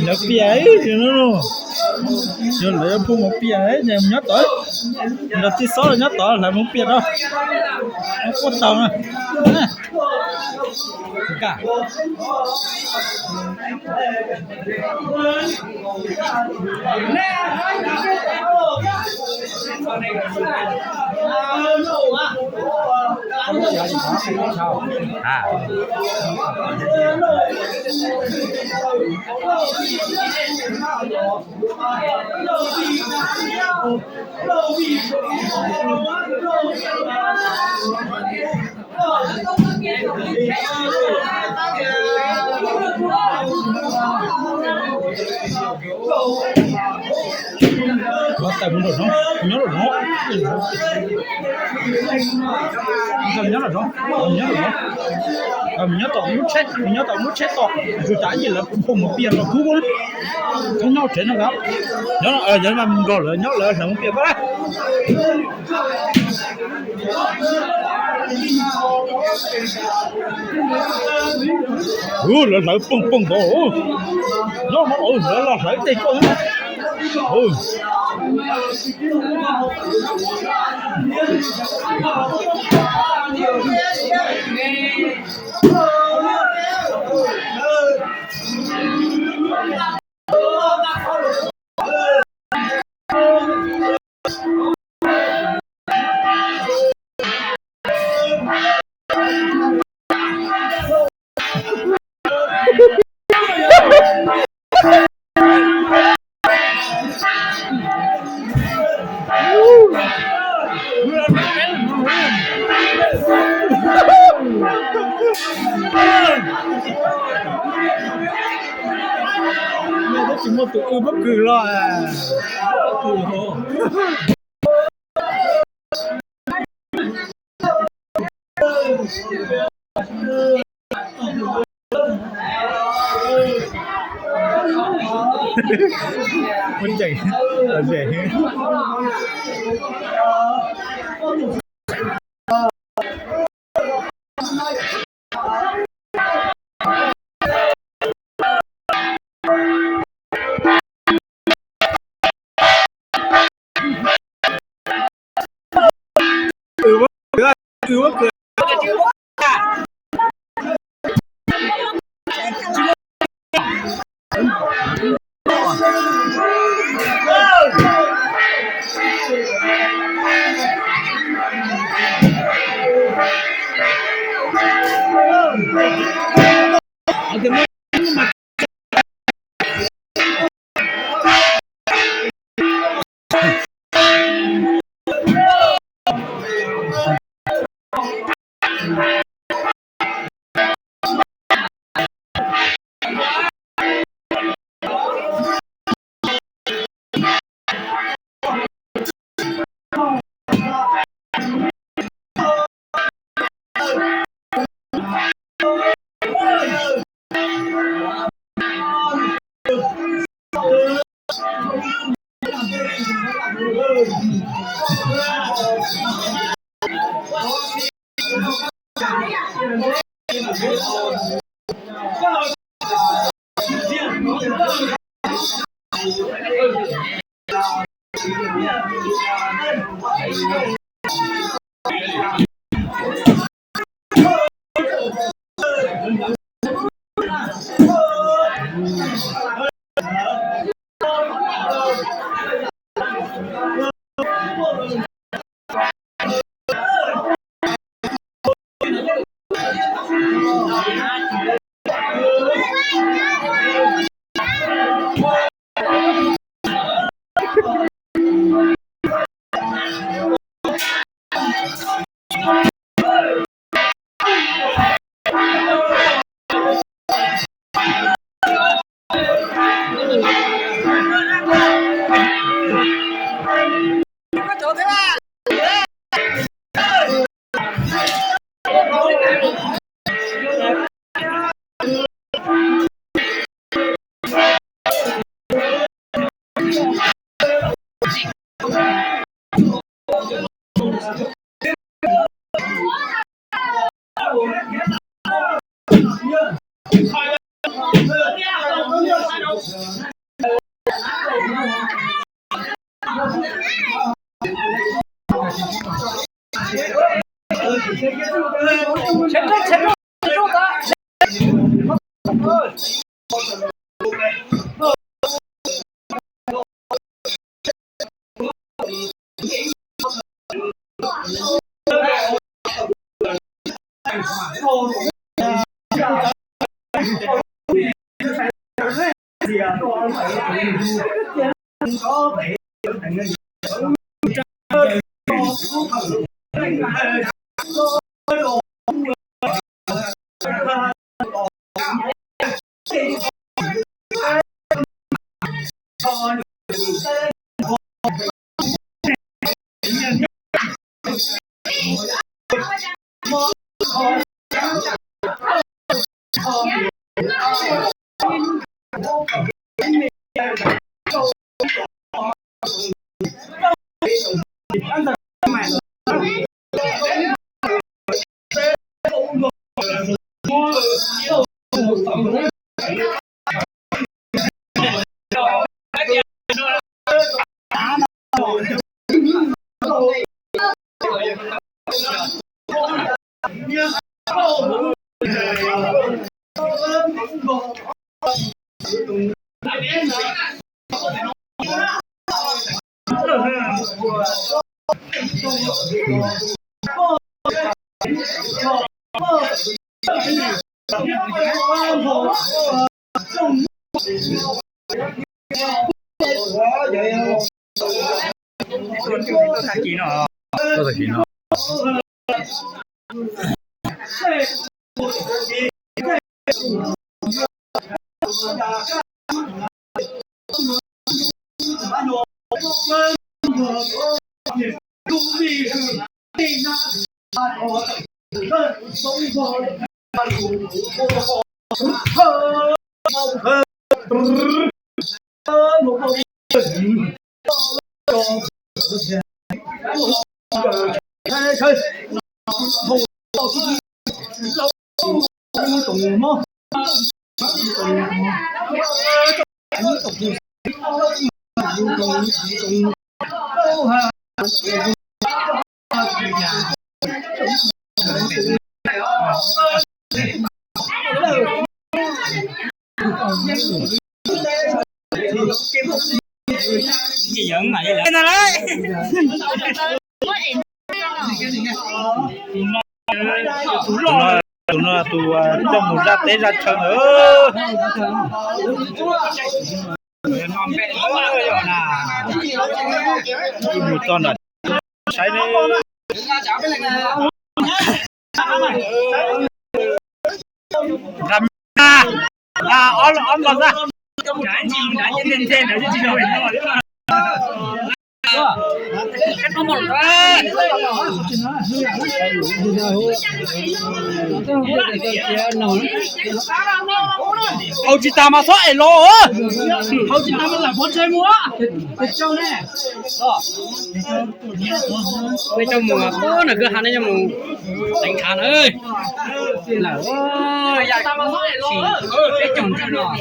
Lawv piam no, yog lawv phu mus piam nyob tod, nrog tij xob nyob tod lawv mus piam no, quaj taus na. Nyob los, nyob los, nyob tom lub tsheb, nyob tom lub tsheb tom, tus tsav ib yim lawv phu mus piam los kub, nyob tsev no, nyob, nyob nkaus lawv nyob lawv mus piam koj. Lawv hlawv pooj pooj ntov, nyob no lawv los hlawv tej koj. Tsis muaj tus wb pob kws los. Muaj ceem, lom zem. Tag kis no, tag kis no. Tus no, tus no tus coj mus zaj teb zaj chaw ntawd. Mus txog nram saib ne. Nqa, nqa ob, ob npog xwb. Haus tsis tag mas txhob es los. Haus tsis tag mas lam pov tseg mus. Peb coj mus, peb coj mus teev khav na. Peb coj mus no.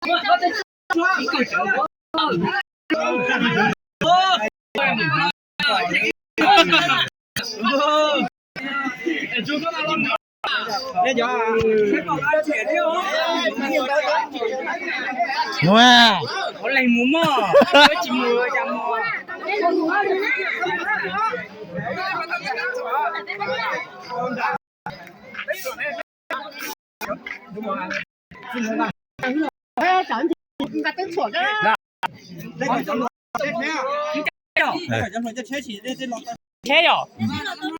Mus, mus, mus. Thiab yom?